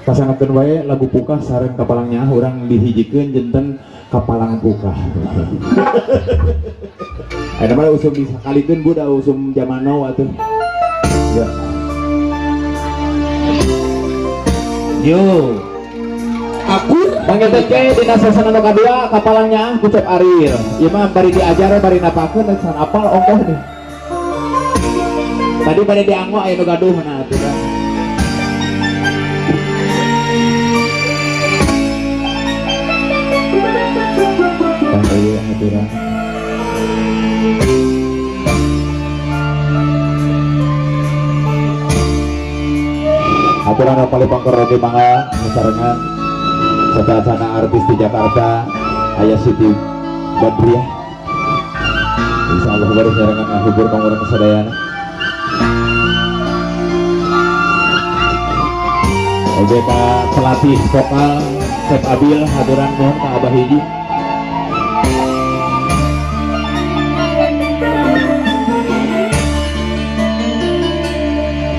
Pasangakeun wae lagu pukah sareng kapalang nyaah urang dihijikeun jenten kapalang pukah. Ayeuna mah usum disakalikeun bu da usum zaman now atuh. Ya. Yo. Aku panggil teh dina sasana nu kadua kapalang nyaah ku Cep Ariel. Ieu mah bari diajar bari napakeun san apal ongkoh nih. Tadi bari dianggo aya nu gaduh nah atuh da. Iya, aturan. Aturan paling pangkor di mangga misalnya sadayana artis di Jakarta aya Siti Badriah. Insyaallah baru sarengan ngahibur kang urang sadayana. Oge ka pelatih vokal Chef Abil aturan nuhun ka Abah Hiji.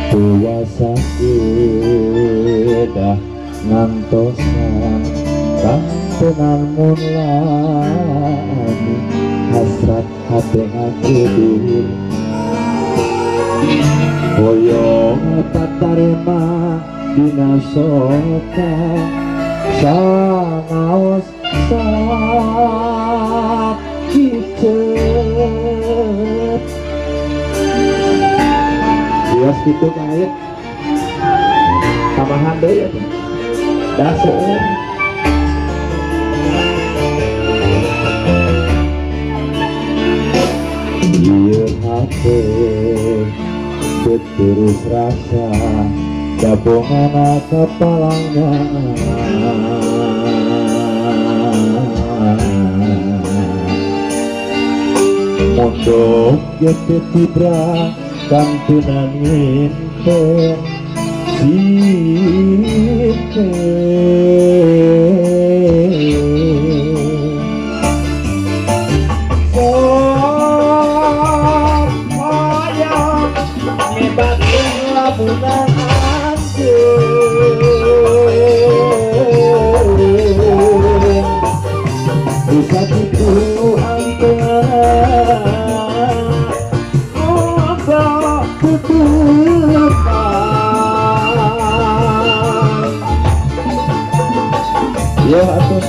Puasa dah ngantosan kantenan mun lami hasrat hate ngakudur hoyong patarema dina soka sanaos sakicet. Bias gitu kang tambahan deh ya dah seueur. Ieu hate terus rasa dabongana kapalangnya mondok gete tibra kantunan ngimpen sinte sok hoyong ngebatkeun lamunan anjeun bisa kitu anteun ya atuh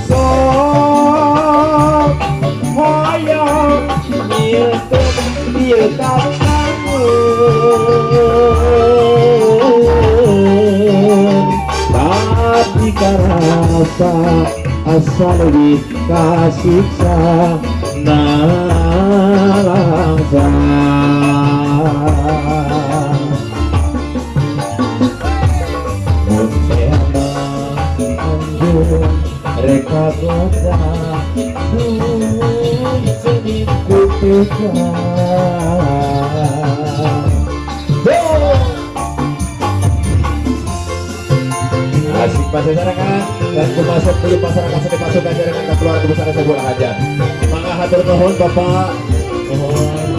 sok hoyong nyieun ieu kapangun tapi karasa asa leuwih kasiksa nalangsa. Reka goda asik masyarakat dan kumasuk di masyarakat seni pasukan jaringan keluarga besar sebuah hajat. Mangga hatur nuhun Bapak. Nuhun.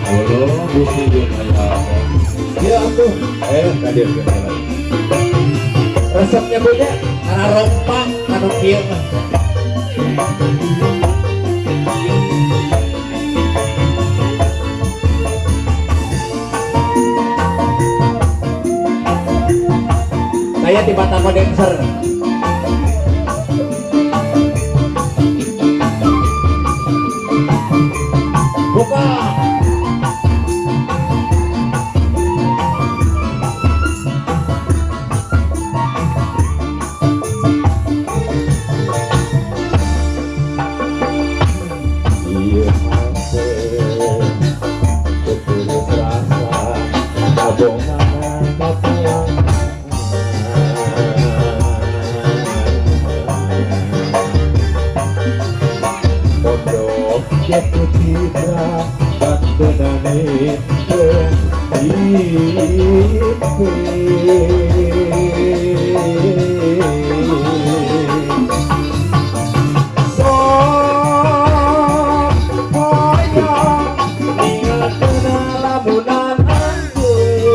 Halo Gusti Jun aya. Ya atuh. Hadir. Resepnya punya karena rompak anu kieu mah. Saya di Batako dancer. Buka. Lamunan anjeun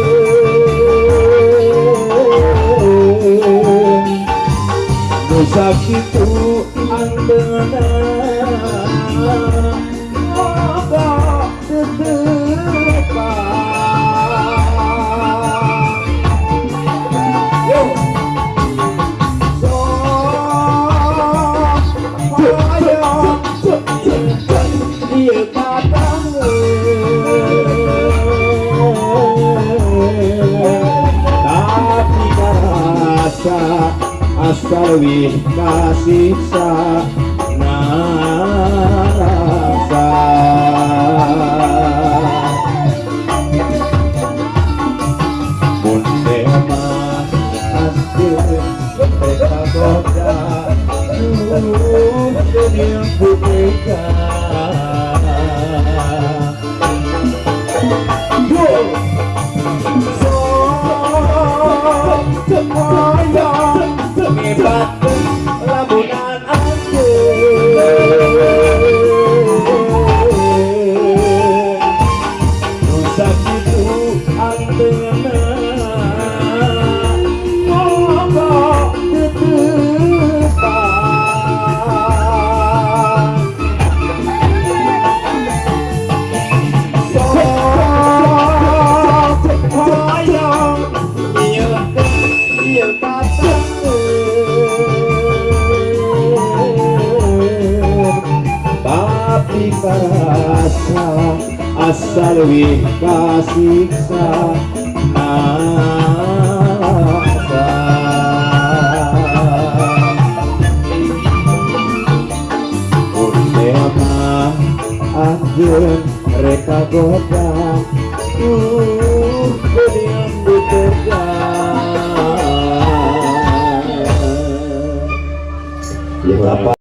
Karasa asal leuwih kasiksa narasa. Mun teh mah anjeun rek kagoda, duh geuning ku tega. Yo sok hoyong ngibatkeun lamunan anjeun, nu sakitu anteuna ngoko teu. Sok hoyong nyieunkeun ieu pasangan, tapi karasa asa leuwih kasiksa asa. Mun teh mah anjeun rek kagoda, duh geuning ditega. Ya, Bapak.